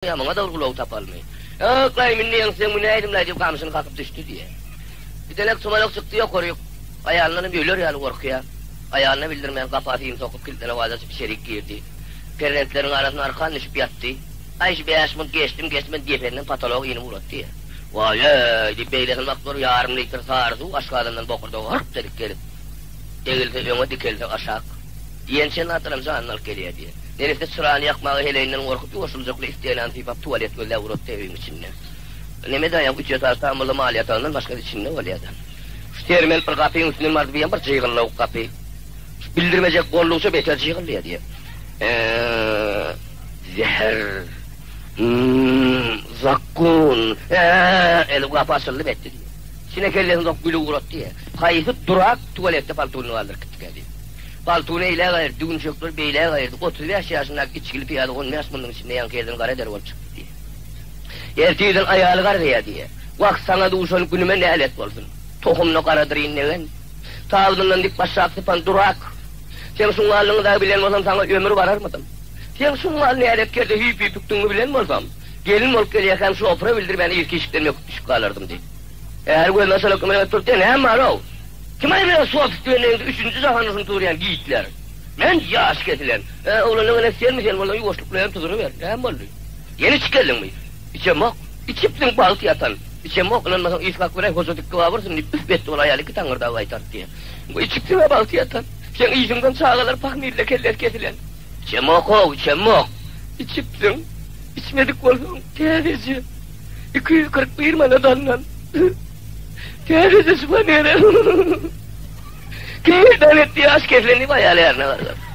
Ýa muňa dogry gulagy tapalmy? Ýok-laý, indi ýeňseň münäýdim-laý diýip gamşyny kakyp düşdi diýýär. Gidenek sumalak çykdy ýokaryk. Aýalyndanam öler ýaly gorkýar. Aýalyna bildirmän gapa sim sokup kiltlene wada açyp içerik girdi. Perzentleriň arasyna arkan düşüp ýatdy. Aý şu bäş munt geçdim geçmän dependen patolog inip ugrady diýýär. Waý-eý diýip beýlesini bakyp dur ýarym litr sary suw aşgazandan bokurdaga hyrp edip gelip, egilse öňe dikelse aşak. Ýençen zatlaram janyny alyp gelýär diýýär. Neresse çyrany ýakmaga heleýinden gorkup ýuwaşlyjakly istenany sypap tuwalet gözläp uratdy öýüň içinde. Neme daýaw üç etaž tam bolsa mal ýatagyndan başgasy içinde bolýada. Şu sermenip bir gapyň üstünden bardy diýýän bir jygyllawuk gapy. Şu bildirmejek boldugyça beter jygyllaýar diýýär. Eee zäher. Hum zakgun. Eee edip gapy açyldy betdi diýýär. Içine kellesini sokup gülüp ugratdy diýýär. Haýsy durak tuwaletde paltunyny galdyryp gitdikä diýip. Paltuny eýläk aýyrdy, düwünçekleri beýläk aýyrdy. 35 ýaşyndaky içgili pyýada on bäş munduň içinde ýaňky ýerden gara der bolup çykdy diýýär. Ertirden aýaly gargaýar diýýär. Wah, saňa duşan günüme nälet bolsun. Tohumyna garadyr inegen. Tabynyndan dik başak sypan durak. Seň şuňňalyňy dagy bilen bolsam, saňa ömür bararmydym? Seň şuňňal näletkerde hüýp-hüýpükdigiňi bilen bolsam, gelin bolup gelýärkäm şofra bildirmän yzky işikden böküp düşüp galardym diýip. Äri gözüni açalak ümür turdy, Näme bar-ow? Kim aýdýar sofist diýende indi üçünji jahan urşuny turýan Gitler. Men ýaş kesilen. Ä, oglanyň enesi senmi sen bolsaň ýuwaşlyk bilen tuzuryber. Näme boldy? Ýene içip geldiňmi? Içemok. Içipsiň bagt ýatan. Içemok, ynanmasaň ys kakyp beräý, hoja dikgi babyrsyn diýip üf etdi ol aýal iki taňyrdagy gaýtaryp diýýär. Bu içipsiň-ä bagt ýatan. Seň yzyňdan çagalar pahmille kellesi kesilen. Içemok-ow, içemok. Içipsiň. Içmedik bolsaň, täzeje. 241 manat alnan. Täzeje şypanere. Kim meýdan etdi ýaş kesilen diýip aýaly ärine gargady.